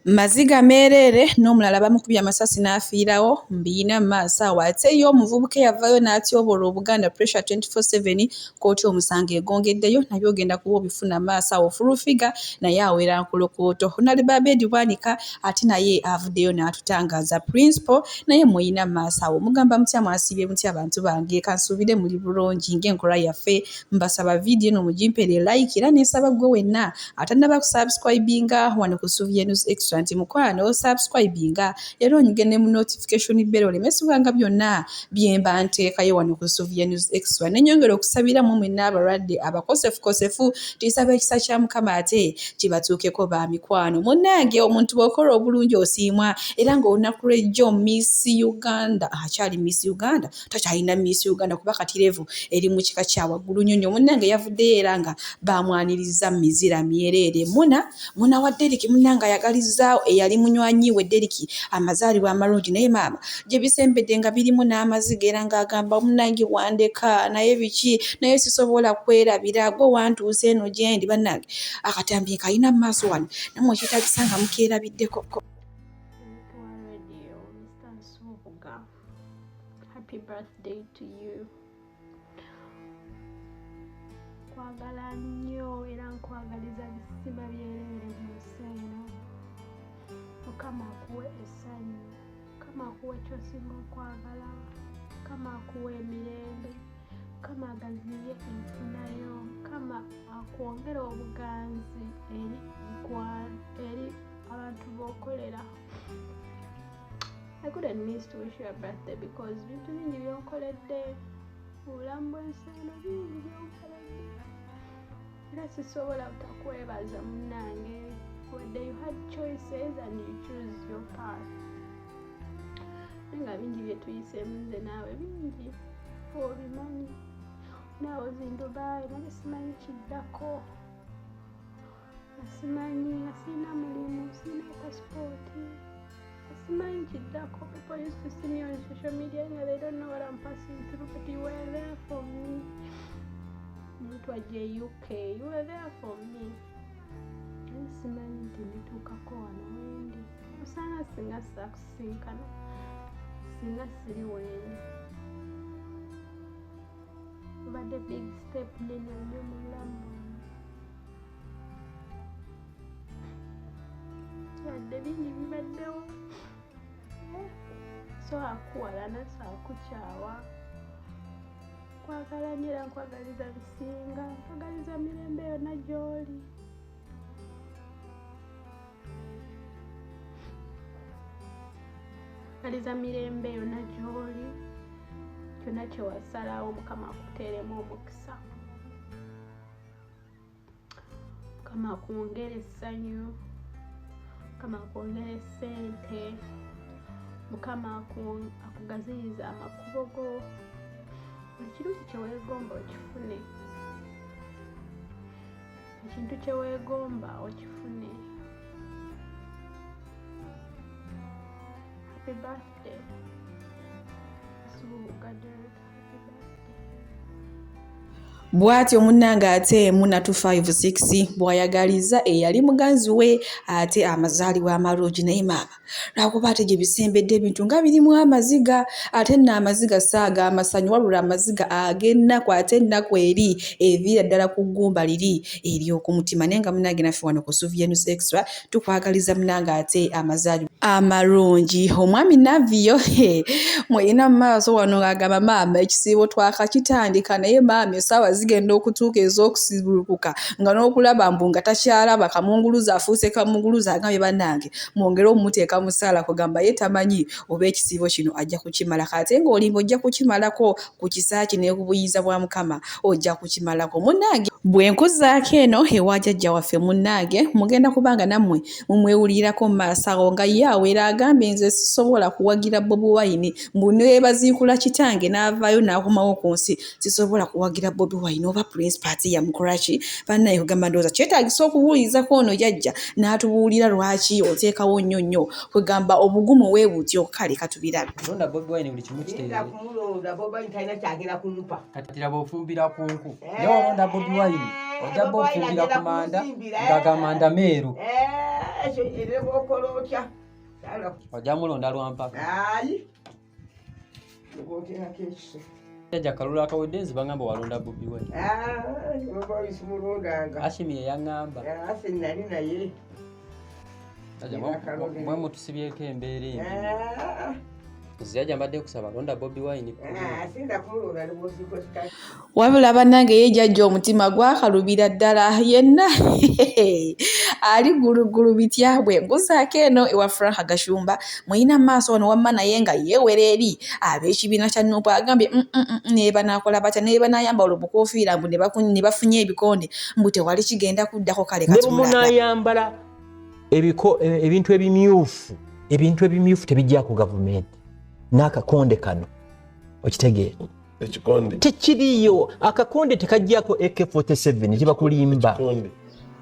Maziga meereere n'omulala bamukubye amasasi n'afiirawo mbiyina mu maaso awo ate ye omuvubuka eyavaayo n'atyoboola Obuganda Pressure 24/7 kkooti omusango egongeddeyo nabyo ogenda kuba obifuna mu maaso awo Full Figure naye awera nkolokooto Honourable Abed Bwanika ate naye avuddeyo n'atutangaaza Principal naye muyina mu maaso awo mugamba mutya mwasiibye mutya abantu bange kansuubire muli bulungi ng'enkola yaffe mbasaba vidiyo eno mugimpeere like era nensaba ggwe wenna atannaba kusubscribinga wano ku Suvia News Extra nti mukwano subscribinga era onyige ne mu notification bell oleme subwanga byonna byemba nteekayo wano ku Suvia News Extra. Nenyongera okusabira mu mwenna abalwadde abakosefukosefu tisaba ekisa kya Mukama ate kibatuukeko ba mikwano. Munnange omuntu bw'okola obulungi osiimwa era ng'olunaku lw'ejjo Miss Uganda akyali Miss Uganda takyalina Miss Uganda kuba kati level eri mu kika kya waggulu nnyo nnyo. Munnange yavuddeyo era nga baamwaniriza mu mizira myereere. Muna muna wa Derrick munnange ayagalizza eyali munywanyi we Derrick amazaalibwa amalungi naye maama gye bisembedde nga birimu n'amaziga era ng'agamba munnange wandeka naye biki naye sisobola kwerabira gwe wantuusa eno gyendi bannange akatambi nkalina mu maaso wano nammwe ekyetaagisa nga mukeerabiddeko. Happy birthday to you. Kwagala nnyo era nkwagaliza bisima byereere mu nsi eno. Mukama akuwe essanyu, Mukama akuwe ky'osinga okwagala, Mukama akuwe emirembe, Mukama agaziye enfuna yo, Mukama akwongere obuganzi eri eri abantu b'okolera. I couldn't miss to wish you a birthday because bintu bingi byonkoledde mu bulamu bw'ensi eno bingi byonkoledde era sisobola butakwebaza munnange wadde you had choices and you choose your path naye nga bingi bye tuyiseemu nze naawe bingi obimanyi naawe was in Dubai nali simanyi kiddako nga simanyi nga sirina mulimu sirina pasipooti simanyi kiddako people used to see me on social media nga they don't know what I'm passing through but you were there for me nitwajja e UK you were there for me naye simanyi nti ndituukako wano wendi osanga singa saakusinkana singa siri wendi obadde big step nene nnyo mu bulamu bwange yadde bingi bibaddewo so akuwalana so akukyawa nkwagala nyo era nkwagaliza bisinga nkwagaliza mirembe yonna gy'oli nkwagaliza mirembe yonna gy'oli kyonna kyewasalawo mukama akuteeremu omukisa Mukama akwongere essanyu, Mukama akwongere ssente, Mukama akugaziyize amakubo go, buli kirungi kye weegomba okifune, ekintu kye weegomba okifune. Happy birthday. Nsubuga Derrick, happy birthday. Bw'atyo munnange ate Muna 256 bw'ayagalizza eyali muganzi we ate amazaalibwa amalungi naye maama lwakuba ate gye bisembedde ebintu nga birimu amaziga ate nno amaziga si ag'amasanyu wabula amaziga ag'ennaku ate ennaku eri eviira ddala ku ggumba liri ery'oku mutima naye nga munnange naffe wano ku Suvia News Extra tukwagaliza munange ate amazaalibwa amalungi omwami Navio mweyina mu maaso wano ng'agamba maama ekisiibo twakakitandika naye maama essaawa zigenda okutuuka ez'okusibulukuka nga n'okulaba mbu nga takyalaba kamunguluza afuuse kamunguluza agambye bannange mwongere omuteeka mu ssaala kugamba ye tamanyi oba ekisiibo kino ajja kukimalako ate ng'olimba ojja kukimalako ku kisa kye ne ku buyinza bwa Mukama ojja kukimalako munnange. Bwe nkuzaako eno ewa jjajja waffe munnange mugenda kuba nga nammwe mumwewulirirako mu maaso awo nga ye awera agambye nze sisobola kuwagira Bobi Wine mbu ne baziikula kitange n'avaayo n'akomawo ku nsi sisobola kuwagira Bobi Wine oba Prince Party yamukola ki bannaye kugamba ndowooza kyetaagisa okubuulizako ono jajja n'atubuulira lwaki oteekawo nnyo nnyo kwegamba obugumu we butyo kale katubirabe. Londa Bobi Wine buli kimu kitereere. Kumulonda Bobi Wine talina kyagenda kumpa. Kati laba ofumbira ku nku. Naye olonda Bobi Wine. Ojja Bobi Wine ofumbira agenda ku manda kumuzimbira, nga gamanda meeru. Ekyo era bwokola otya? Ojja mulonda lwampaka. Ayi, oteekako ekiso. Jjajja, kalulu akawedde nze bagamba walonda Bobi Wine. Bobi Wine simulondanga. Ashimi yeyaŋŋamba. Asi nali naye. Jjajja, mwe mutusibyeko embeera embi. Jjajja, mbadde kusaba londa Bobi Wine. Sinda kumulonda nebwosikozika. Wabula bannange, ye jjajja omutima gwakalubira ddala, yenna ali gulugulu bitya. Bwe nguzaako eno ewa Frank Gashumba muyina maaso wano wamma, naye nga yeewera eri ab'ekibiina kya NUP, agambye ne banaakola batya, ne banaayambala obukofiira mbu ne bafunye ebikonde, mbu tewali kigenda kuddako. Kale Ne katumulaga. Bwemunaayambala ebintu ebimyufu, ebintu ebimyufu tebijja ku gavumenti n'akakonde kano, okitegeera? Ekikonde. Tekiriyo, akakonde tekajjako AK47, tibakulimba. Ekikonde.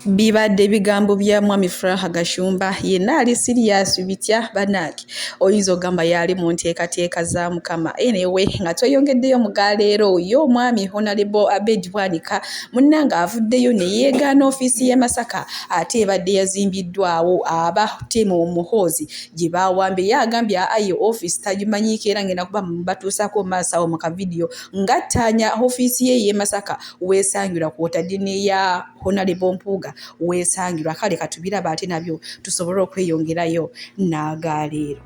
Bibadde bigambo bya mwami Frank Gashumba, yenna ali serious bitya. Bannange, oyinza ogamba yali mu nteekateeka za Mukama. Anyway, nga tweyongeddeyo mu galeero, ye omwami Honorable Abed Bwanika munnange avuddeyo ne yeegaana ofiisi y'e Masaka ate ebadde yazimbiddwawo aba temu Muhoozi gye bawambye. Ye agambye aye ofiisi tagimanyiiko, era ngenda kuba batuusaako mu maaso awo mu kavidiyo ng'attaanya ofiisi ye ey'e Masaka weesangirwa, kw'otadde n'eya Honorable Mpuuga weesangirwa. Kale katubiraba ate nabyo tusobole okweyongerayo n'agaleero.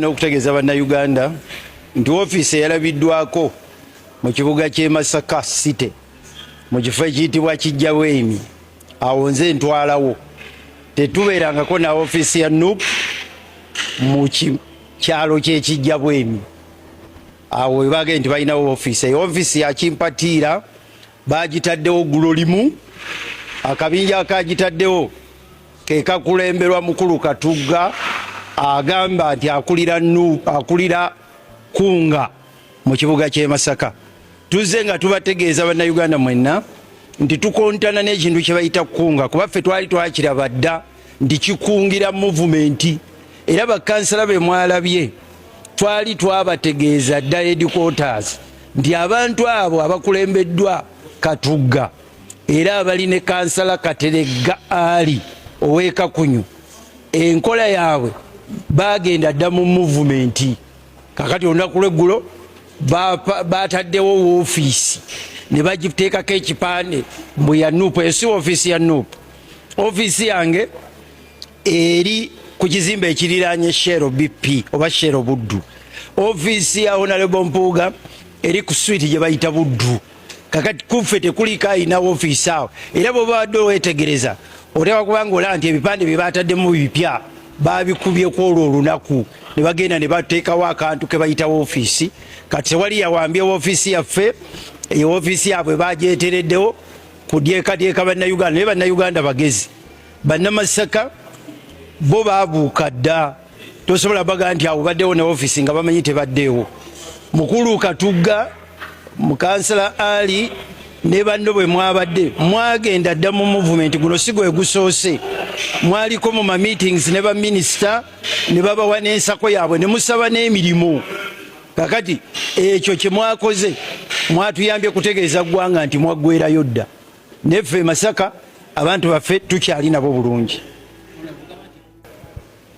N'okutegeeza Bannayuganda nti ofiisi eyalabiddwako mu kibuga ky'e Masaka City mu kifo ekiyitibwa Kijjabwemi, awo nze ntwalawo, tetubeerangako na ofiisi ya NUP mu kyalo ky'Ekijjabwemi. Awo webagee nti balinawo ofiisi, eyo ofiisi yakimpatiira, bagitaddewo ggulo limu. Akabinja akagitaddewo ke kakulemberwa mukulu Katugga, agamba nti akulira akulira Kunga mu kibuga ky'e Masaka. Tuzze nga tubategeeza Bannayuganda mwenna nti tukontana n'ekintu kye bayita Kunga, kuba ffe twali twakiraba dda nti kikungira movement. Era bakansala be mwalabye, twali twabategeeza dda headquarters nti abantu abo abakulembeddwa Katugga, era abali ne kansala Kateregga Ali ow'Ekakunyu, enkola yaabwe bagenda dda mu movement. Kakati olunaku lweggulo bataddewo woofiisi ne bagiteekako ekipande mbu ya NUP. Eyo si ofiisi ya NUP. Ofiisi yange eri ku kizimbe ekiriraanye Shell BP oba Shell Buddu. Ofiisi ya Honorable Mpuuga eri ku street gye bayita Buddu. Kakati kuffe tekuliko ayina ofiisi awo. Era bw'oba wadde owetegereza, oteeka kubanga olaba nti ebipande bye bataddemu bipya, babikubyeko olwo olunaku ne bagenda ne bateekawo akantu ke bayita woofiisi. Kati tewali yawambye woofiisi yaffe. Eyo woofiisi yaabwe bagyetereddewo kudyekadyeka Bannayuganda. Naye Bannayuganda bagezi, Bannamasaka bo babuuka dda. Tosobola baga nti awo baddewo ne ofiisi nga bamanyi tebaddeewo. Mukulu Katugga, mukansala Ali ne banno, bwe mwabadde mwagenda dda mu movement, guno si gwe gusoose. Mwaliko mu ma meetings ne baminisita ne babawa n'ensako yaabwe ne musaba n'emirimu. Kakati ekyo kye mwakoze mwatuyambye kutegeeza ggwanga nti mwaggwerayo dda. Neffe e Masaka abantu baffe tukyali nabo bulungi.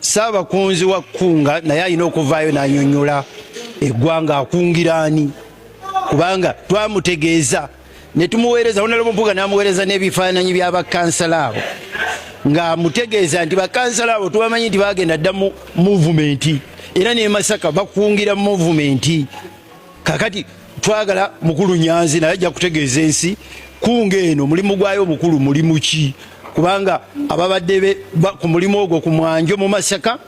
Saabakunzi wa Kunga naye alina okuvaayo n'anyonyola eggwanga akungiraani, kubanga twamutegeeza ne tumuweereza Honorable Mpuuga n'amuweereza n'ebifaananyi by'abakansala abo ng'amutegeeza nti bakansala abo tubamanyi nti bagenda dda mu movement, era ne Masaka bakungira movement. Kakati twagala mukulu Nyanzi naye ajja kutegeeza ensi Kunga eno mulimu gwayo omukulu mulimu ki, kubanga ababadde ku mulimu ogwo ku mwanjo mu Masaka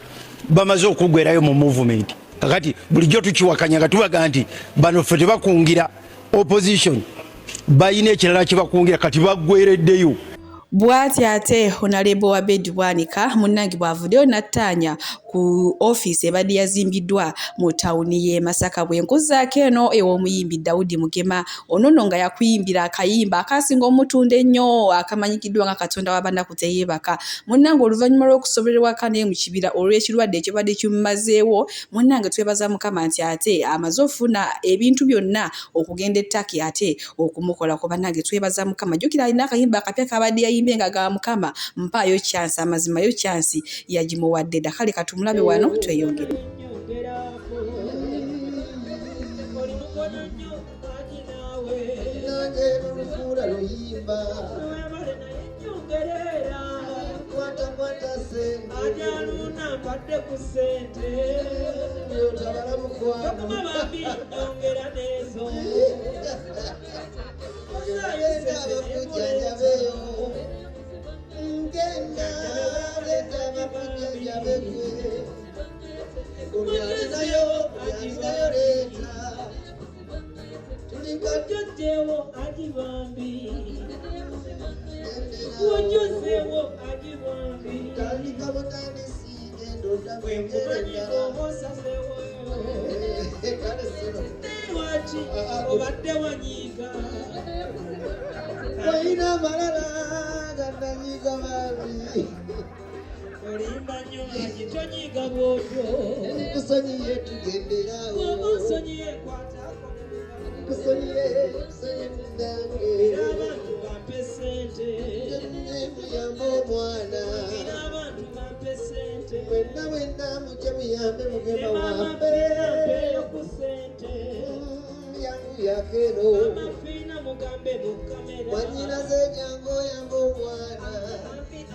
bamaze okuggwerayo mu movement. Kakati bulijjo tukiwakanya nga tubaga nti bano ffe tebakungira opposition, balina ekirala kyebakungira, kati baggwereddeyo. Bw'atyo ate Honalebo Abed Bwanika munnange bw'avuddeyo n'attaanya ku ofiisi ebadde yazimbiddwa mu tawuni y'e Masaka. Bwe nkuzaako eno ew'omuyimbi Daudi Mugema, ono nno nga yakuyimbira akayimba akaasinga omutunda ennyo akamanyikiddwa nga Katonda w'abanaku teyeebaka. Munnange oluvannyuma lw'okusobererwa naye mu kibira olw'ekirwadde ekibadde kimumazeewo, munnange twebaza Mukama nti ate amaze ofuna ebintu byonna okugenda e Turkey ate okumukolako. Bannange twebaza Mukama. Jjukira alina akayimba akapya k'abadde yayimbye nga ga Mukama mpaayo chance, amazima yo chance yagimuwadde dda. Kale katumulabe wano tweyongere. Obadde wanyiiga olina amalala gananyiiga bambi olimba nnyo agi tonyiiga bwotyo nkusonyiye tugenderawo onsonyiye kwatako nkusonyiye nkusonyiye munange abantu bampe sente muyambe omwana abantu bampe sente mwenna mwenna mujje muyambe mugema wambe mpeyo ku sente yangu yakeno fiina mugambe mu kamera mwanyinaze jangu oyambe omwana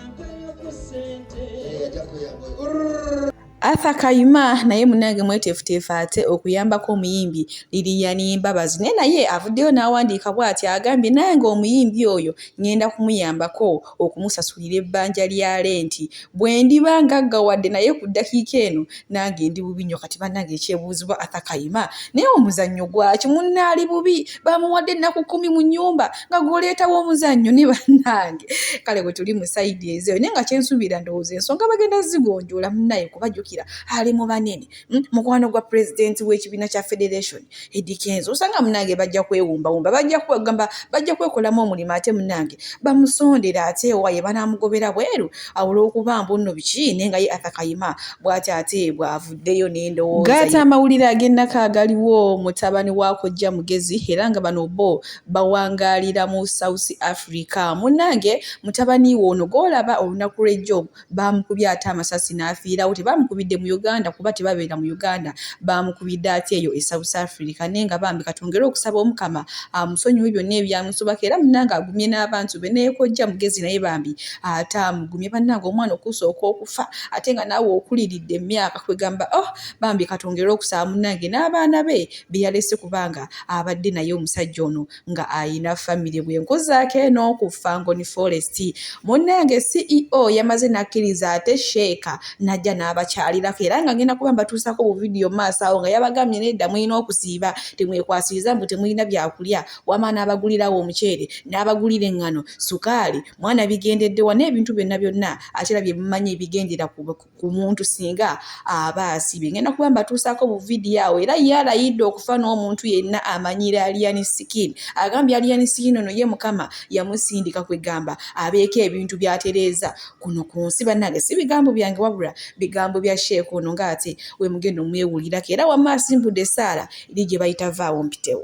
ampeyo ku sente ajja kuyamba. Arthur Kayima naye munnange mweteefuteefu ate okuyambako omuyimbi Lilian Mbabazi, naye naye avuddeyo n'awandiika bw'ati agambye nange omuyimbi oyo ŋŋenda kumuyambako okumusasulira ebbanja lya lenti bwe ndiba ngaggawadde, naye ku ddakiika eno nange ndi bubi nnyo. Kati bannange ekyebuuzibwa Arthur Kayima naye omuzannyo gwaki? Munne ali bubi, bamuwadde ennaku 10 mu nnyumba nga gw'oleetawo omuzannyo ne bannange. Kale bwe tuli mu sayidi ezeeyo, naye nga kyensuubira ndowooza ensonga bagenda zigonjoola munnaye kubajjukira ali mu banene mukwano gwa pulezidenti w'ekibiina kya Federation Eddy Kenzo, osanga munnange bajja kwewumbawumba, bajja kugamba bajja kwekolamu omulimu ate munnange bamusondera ate waye banaamugobera bweru olw'okuba mbu nno biki, naye nga ye Arthur Kayima bw'ati ate bw'avuddeyo n'endowooza. Gaata amawulire ag'ennaku agaliwo mutabani wa Kojja Mugezi era nga bano bo bawangaalira mu South Africa. Munnange mutabani we ono gw'olaba olunaku lw'ejjo baamukubye ate amasasi n'afiirawo. Tebaamukubidde mu Uganda kuba tebabeera mu Uganda, baamukubidde ate eyo e South Africa. Naye nga bambi katwongere okusaba Omukama amusonyiwe byonna ebyamusobako era munnange agumye n'abantu be, naye Kojja Mugezi naye bambi ate amugumye. Bannange omwana okusooka okufa ate nga naawe okuliridde emyaka kwegamba oh bambi katwongere okusaba munnange n'abaana be be yalese kubanga abadde naye omusajja ono nga ayina famire. Bwe nkuzaako eno ku Fangoni Forest, munnange CEO yamaze n'akkiriza ate Sheeka n'ajja n'abakyalirako era nga ngenda kuba mbatuusaako bu vidiyo mu maaso awo nga yabagambye nedda mulina okusiiba, temwekwasiriza mbu temulina byakulya, wama n'abagulirawo omuceere n'abagulira eŋŋano, sukaali, mwana bigendedde wa n'ebintu byonna byonna ate era bye mumanyi ebigendera ku muntu singa aba asibye. Ngenda kuba mbatuusaako bu vidiyo awo era ye alayidde okufa n'omuntu yenna amanyira Alien Skin. Agambye Alien Skin ono ye Mukama yamusindika kwegamba abeeko ebintu by'atereeza kuno ku nsi. Bannange si bigambo byange wabula bigambo bya Sheikh ono ng'ate we mugenda omwewulirako era wamma asimbudde essaala eri gye bayita vaawo mpitewo.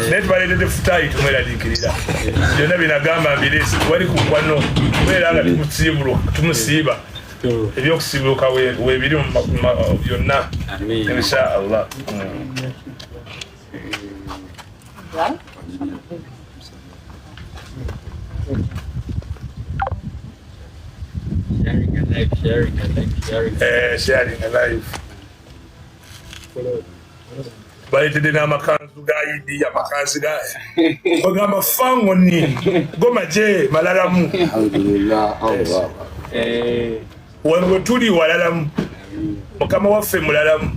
Naye tubaleetedde futaayi tumweraliikirira byonna byenagamba mbireesi wali ku kwano kubeera nga tumusiiba ebyokusiibuka webiri byonna insha Allah. Sharing alive, sharing alive, sharing. Sharing alive. Baleetedde n'amakanzu ga Idi, amakanzu ga bagamba fangoni go maje malalamu. Wano we tuli walalamu, mukama waffe mulalamu.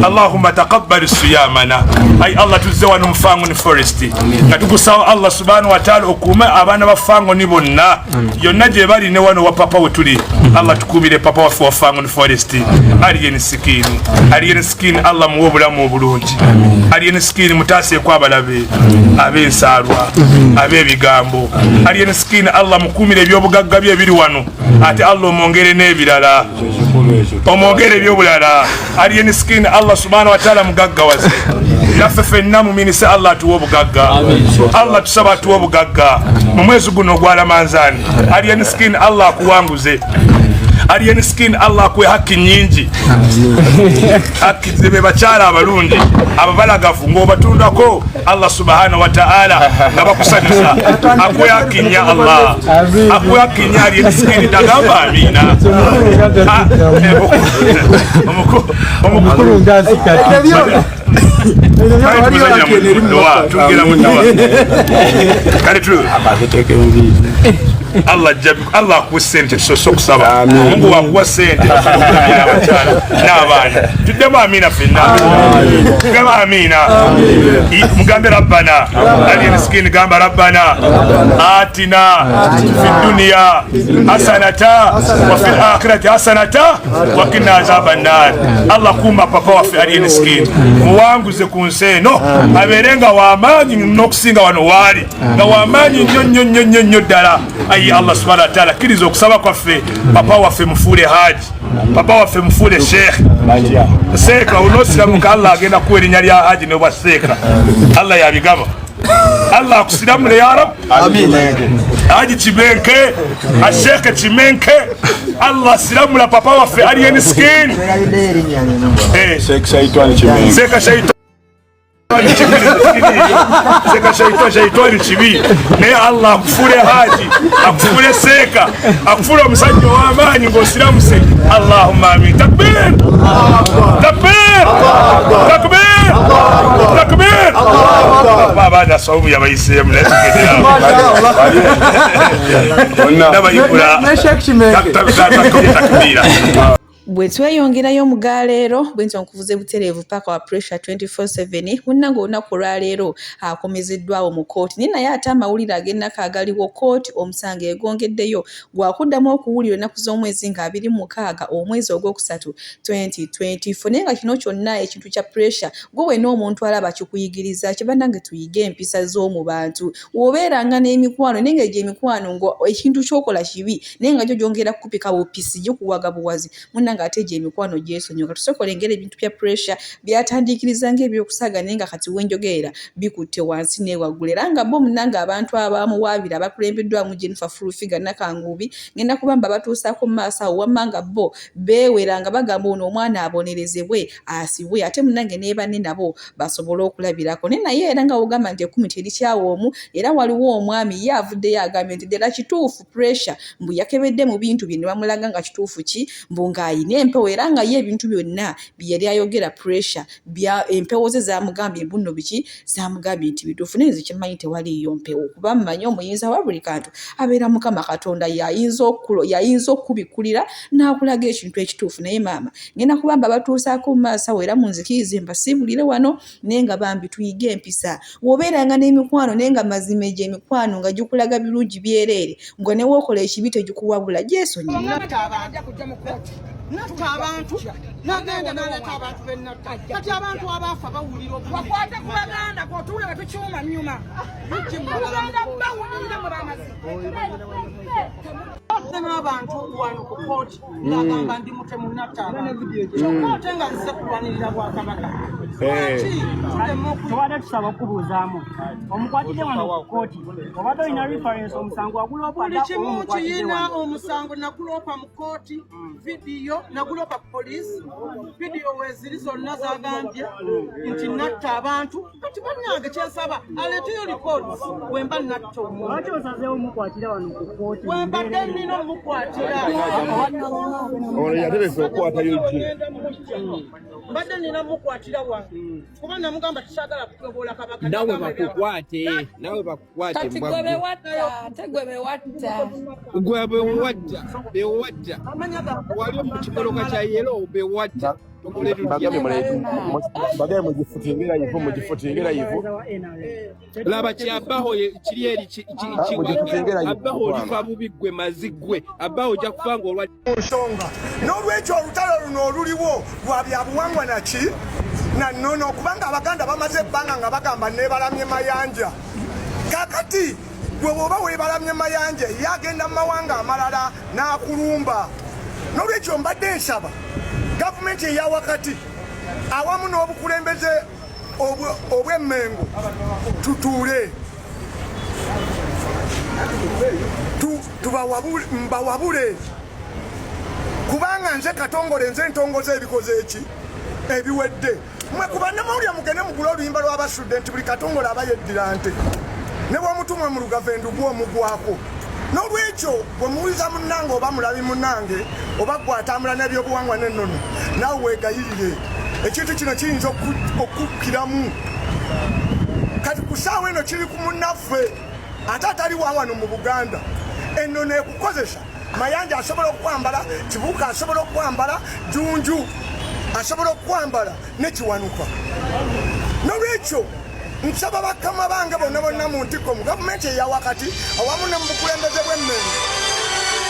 Allahumma taqabbal siyamana. Ai Allah, tuzze wano mu Fangoni Forest nga tukusaba Allah subhanahu wa ta'ala okuume abaana ba Fangoni bonna yonna gye bali, ne wano wa papa we tuli. Allah tukuumire papa waffe wa Fangoni Forest, Alien Skin. Alien Skin, Allah muwe obulamu obulungi. Alien Skin mutaaseeko abalabe ab'ensaalwa, ab'ebigambo. Alien Skin, Allah mukuumire ebyobugagga bye ebiri wano, ate Allah omwongere n'ebirala, omwongere ebyobulala. Alien Skin, Allah subhanahu wa ta'ala mugaggawaze. Naffe ffenna mu minisa, Allah atuwe obugagga. Allah tusaba atuwe obugagga mu mwezi guno ogwa Ramanzaani. Alien Skin, Allah akuwanguze. Alien Skin, Allah akuwe haki nyingi, haki be bakyala abalungi ababalagavu ng'obatundako. Allah subhanahu wa ta'ala nga bakusanyusa, akuwe haki nya. Allah akuwe haki nya. Alien Skin, tagamba amiina. Omukulu Tugera muduwa kale tu. Allah Allah akuwa sente, tusoose okusaba Mungu wakuwa sente abakyala n'abaana. Tuddemu amiina ffenna, tugamba amiina. Mugambe rabbana. Alien Skin, gamba rabbana atina fi dunya hasanata wa fil akhirati hasanata wa qina azaban nar. Allah kuuma papa waffe Alien Skin, muwanguze ku nsi eno, abeere nga wamaanyi n'okusinga wano waali, nga wamaanyi nnyo nnyo nnyo nnyo nnyo ddala. Ayi Allah subhanahu wa ta'ala, kkiriza okusaba kwaffe. Papa waffe mufuule haji, papa waffe mufuule sheekh, seeka onoosiramuka. Allah agenda kuwa erinnya lya haji nebwa seeka, Allah yabigaba. Allah akusiramule ya rab. Haji Kimenke, asheekhe Kimenke, Allah siramula papa waffe Alien Skin. Seeka shaitani, seeka shaitani, shaitani kibi, naye Allah akufuule haji, akufuule seeka, akufuule omusajja ow'amaanyi ng'osiramuse. Allahumma amin. Takbir, takbir, takbir, takbir. Abaana sawumu yabayiseemu, naye tugendera nabayigula takbira. Bwe tweyongerayo mu galeero bwe ntyo nkuvuze butereevu paka wa Pressure 24/7. Munnange, olunaku olwaleero akomezeddwawo mu kkooti, naye ate amawulire ag'ennaku agaliwo, kkooti omusango egongeddeyo gwakuddamu okuwulira ennaku z'omwezi nga 26 omwezi ogwokusatu 2024. Naye nga kino kyonna ekintu kya Pressure, gwe wenna omuntu alaba kikuyigiriza ki? Bannange, tuyige empisa z'omu bantu. W'obeeranga n'emikwano, naye nga egyo emikwano nga ekintu ky'okola kibi, naye nga gyo gyongera kukupika bupisi, gikuwaga buwazi, munnange ate egyo emikwano gyesonyiwa. Katusobola engeri ebintu bya Pressure byatandiikiriza ng'ebyokusaaga, naye nga kati wenjogerera bikutte wansi newaggulu, era nga bo munnange abantu abamuwaabira abakulembeddwamu Jennifer Full Figure Nakanguubi, ngenda kuba mba batuusaako mu maaso awo, wamma nga bo beewera nga bagamba ono omwana abonerezebwe, asibwe, ate munnange ne banne nabo basobole okulabirako. Naye era nga wogamba nti ekkumi terikyawa omu, era waliwo omwami ye avuddeyo agambye nti ddala kituufu Pressure mbu yakebedde mu bintu bye ne bamulaga nga kituufu ki, mbu ng'ayina empewo, era nga ye ebintu byonna bye yali ayogera Pressure bya empewo ze zamugambye mbu nno biki, zamugambye nti bituufu. Naye nze kyemmanyi tewaliiyo mpewo, kuba mmanyi omuyinza wa buli kantu abeera Mukama Katonda, yayinza okukubikkulira n'akulaga ekintu ekituufu. Naye maama ngenda kuba mba batuusaako mu maaso awo, era munzikirize mbasiibulire wano. Naye nga bambi tuyige empisa. Bw'obeeranga n'emikwano, naye nga mazima egyo emikwano nga gikulaga birungi byereere, nga ne wookola ekibi tegikuwabula, gyesonyiwe. Natta abantu, nagenda naleeta abantu benatta. Kati abantu abaafa bawulira. Wakwata ku baganda kotuule wetukyuma nyuma, tugenda bawulira mu bamazi. N'abantu wano ku kooti ng'agamba ndi mutemu, natta abantu, kyokka ate nga nzize kulwanirira bwakabaka. Lwaki tulema? Tubadde tusaba okubuuzaamu, omukwatidde wano ku kooti, obadde olina reference, omusango waguloopa? Buli kimu kiyina omusango. Nagulopa mu kooti vidiyo, nagulopa ku poliisi vidiyo weziri zonna zagambye nti natta abantu. Kati bannange, kyensaba aleeteyo records wemba natta omuntu. Lwaki osazeewo mukwatira wano ku kooti? Wembadde nina omukwatira. Ono yateresa okukwatayo jje. Mbadde nina mukwatira wano. wange kuba namugamba tikyagala kutyobola kabaka. Nawe bakukwate, nawe bakukwate. Kati mbwa gwe gwe. bewatta, ate gwe bewatta. Gwe bewatta, bewatta. Amanya ga Wali mu kikoloka kya yelo, bewatta. Tukole tutya? Bagambe bagambye mugifutinge live, mugifutinge live. Laba kyabaho kiri eri Ah, mugifutinge live. Abaho olifa bubi gwe, mazi gwe. Abaho ojja kufa ng'olwa nsonga. N'olwekyo olutalo luno oluliwo lwa byabuwangwa naki na nnono, kubanga Abaganda bamaze ebbanga nga bagamba neebalamye Mayanja. Kakati gwe bw'oba weebalamye Mayanja, ye agenda mu mawanga amalala n'akulumba. N'olwekyo mbadde nsaba gavumenti eya wakati awamu n'obukulembeze obw'Emmengo tutuule mbawabule, kubanga nze Katongole, nze ntongoza ebikoze eki ebiwedde. Mwe ku bannamawulire mugende mugule oluyimba lw'Abasudde nti buli Katongole aba yeddira nte, ne bwomutumwe mu lugava endugu omugwako. N'olwekyo bwe muwuliza munnange oba mulabi munnange oba gwe atambula n'ebyobuwangwa n'ennono, naawe weegayirire, ekintu kino kiyinza okukkiramu. Kati ku ssaawa eno kiri ku munnaffe ate atali wa wano mu Buganda. Ennono ekukozesa. Mayanja asobola okukwambala, Kibuuka asobola okukwambala, Junju asobola okukwambala ne Kiwanuka. Nolwekyo nsaba bakama bange bonna bonna mu ntikko, mu gavumenti eya wakati awamu ne mu bukulembeze bw'Emmengo,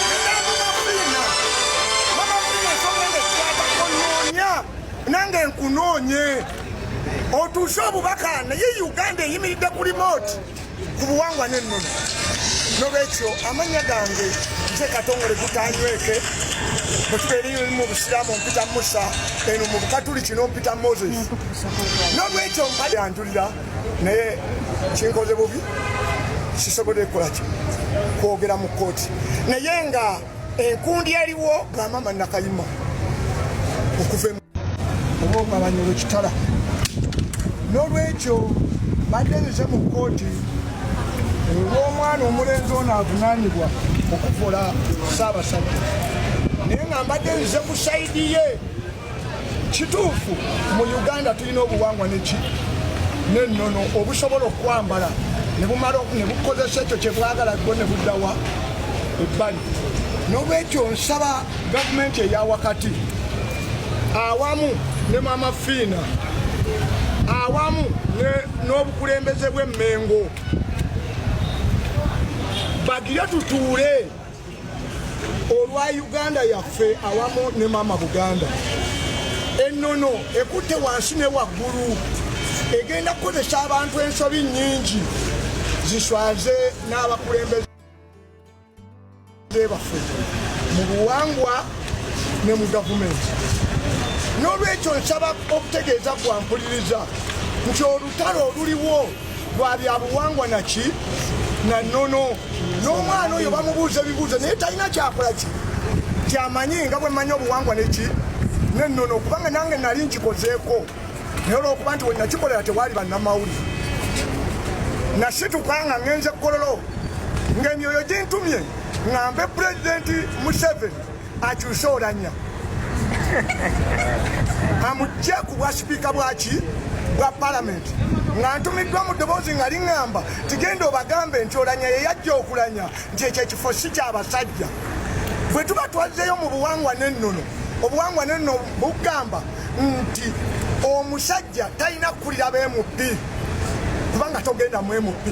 naddala Mama Fiina. Mama Fiina, ensonga eno ekwatako, noonya nange nkunoonye otuuse obubaka, naye Uganda eyimiridde ku remote ku buwangwa n'ennono. Nolwekyo amannya gange nze Katongole Gutanyweke. Bwe tubeera eri mu Busiraamu mpita Musa, eno mu Bukatuliki nompita Moses. Nolwekyo mpayanjulira, naye kinkoze bubi, sisobodde kukolaki kwogera mu kkooti, naye nga enkundi eriwo bwa mama Nakayima okuva oba ogabanyolo kitala. N'olwekyo badde nze mu kkooti olw'omwana omulenzi ono avunaanibwa okuvola Ssaabasajja, naye nga mbadde nze ku side ye. Kituufu, mu Uganda tulina obuwangwa neki n'ennono obusobola okwambala ne bumala ne bukozesa ekyo kye bwagala bwo ne buddawa ebbali. N'olwekyo nsaba gavumenti eya wakati awamu ne Mama Fiina awamu n'obukulembeze bw'Emmengo bagire tutuule olwa Uganda yaffe awamu ne Mama Buganda. Ennono ekutte wansi ne waggulu, egenda kukozesa abantu ensobi nnyingi ziswaze n'abakulembeze baffe mu buwangwa ne mu gavumenti. N'olwekyo nsaba okutegeeza gwampuliriza nti olutalo oluliwo lwa byabuwangwa naki na nnono, n'omwana oyo bamubuuza ebibuuzo naye talina kyakola ki kyamanyi nga bwe mmanyi obuwangwa neki n'ennono, kubanga nange nali nkikozeeko, naye olwokuba nti wenakikolera tewaali bannamawulire, nasituka nga ngenze Kololo ng'emyoyo gintumye ŋŋambe Pulezidenti Museveni akyuse Olanya amugye ku bwa sipiika bwaki bwa palamenti, nga ntumiddwa mu ddoboozi nga liŋŋamba tigenda obagambe nti Olanya ye yajja okulanya nti ekyo ekifo si kyabasajja. Bwe tuba twazzeeyo mu buwangwa n'ennono, obuwangwa n'ennono bugamba nti omusajja talina kukulira ba MP, kubanga togenda mu MP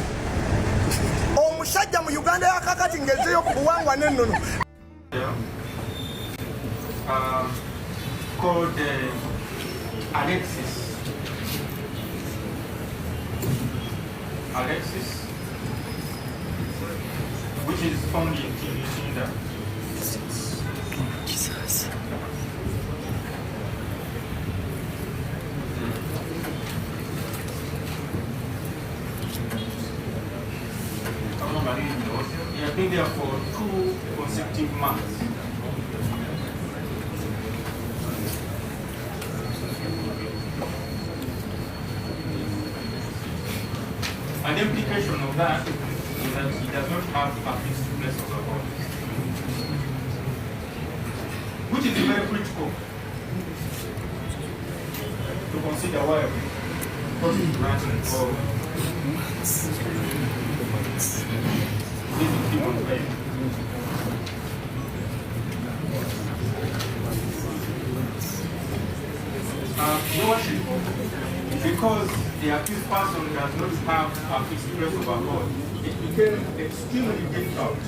omusajja mu Uganda yakakati ng'ezzeeyo ku buwangwa n'ennono. Called Alexis. Alexis, which is found in Kininda. Jesus. He had been there for 2 consecutive months. And the implication of that is that he does not have a fixed place of abode, which is very critical to consider while putting or leaving him on bail. Your Worship, because the accused person does not have a fixed place of abode, it became extremely difficult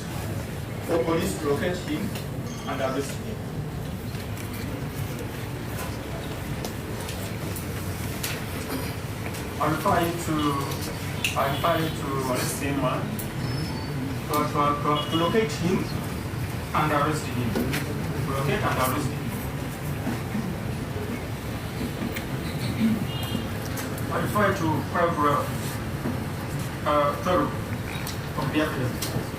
for police to locate him and arrest him. I refer you to arrest him, to locate him and arrest him. To locate and arrest him. I refer to paragraph 12 of the affidavit.